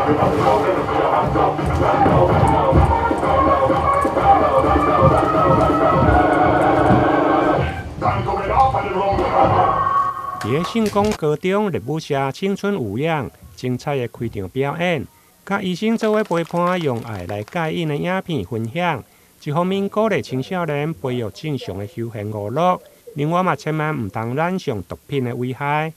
佇咧聖光高中熱舞社青春有氧精彩的開場表演，佮醫生做伙陪伴用愛來戒癮的影片分享，一方面鼓勵青少年培育正常的休閒娛樂，另外嘛千萬毋通染上毒品的危害。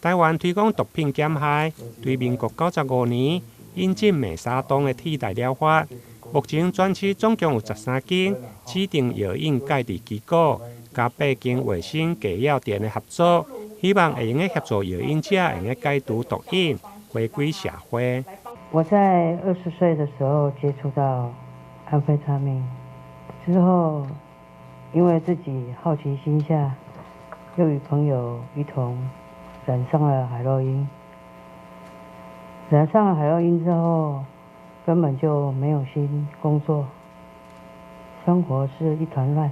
台灣推廣毒品減害，對民國95年引進美沙酮的替代療法，目前全市總共有13間指定藥癮戒治機構，佮八間衛生戒藥店的合作。希望會用得協助藥癮者會用得解除毒癮，回歸社會。我在20歲的時候接觸到安非他命，之後因為自己好奇心下，又與朋友一同染上了海洛因。染上了海洛因之後，根本就沒有心工作，生活是一團亂。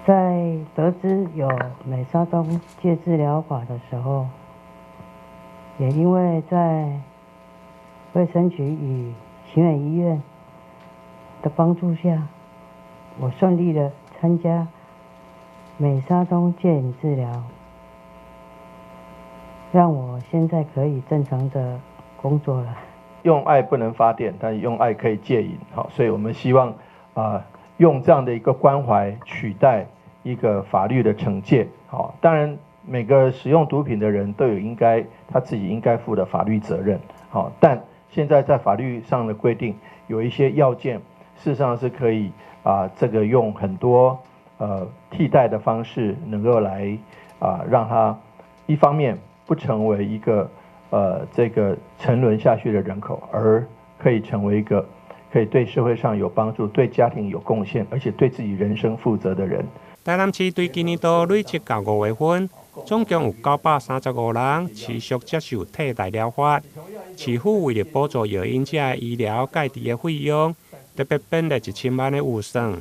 在得知有美沙酮戒治療法的時候，也因為在衛生局與奇美醫院的幫助下，我順利的參加美沙酮戒癮治療，讓我現在可以正常的工作了。用愛不能發電，但用愛可以戒癮，好，所以我們希望用這樣的一個關懷取代一個法律的懲戒，好，當然每個使用毒品的人都有應該他自己應該負的法律責任，好，但現在在法律上的規定有一些要件，事實上是可以這個用很多替代的方式，能夠來讓他一方面不成為一個這個沉淪下去的人口，而可以成為一個可以對社會上有幫助、對家庭有貢獻，而且對自己人生負責的人。台南市對今年度累積到5月份，總共有935人持續接受替代療法。市府為了補助藥癮者的醫療戒治的費用，特別編列1000萬的預算。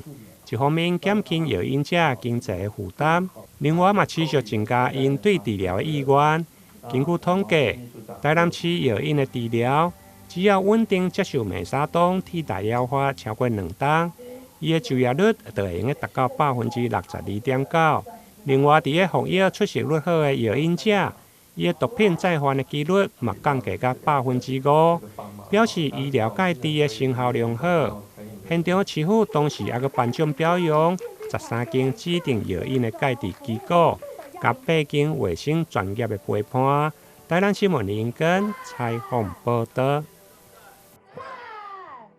一方面減輕藥癮者經濟的負擔，另外嘛持續增加𪜶對治療的意願。根據統計，台南市藥癮的治療，只要穩定接受美沙酮替代療法超過2冬，伊的就業率就會用得達到62.9%。另外，佇咧服藥出席率好的藥癮者，伊的毒品再犯的幾率嘛降低到5%，表示醫療戒治的成效良好。現場市府當時猶閣頒獎表揚13間指定藥癮的戒治機構，佮八間衛生專業的陪伴。台南新聞林根採訪報導。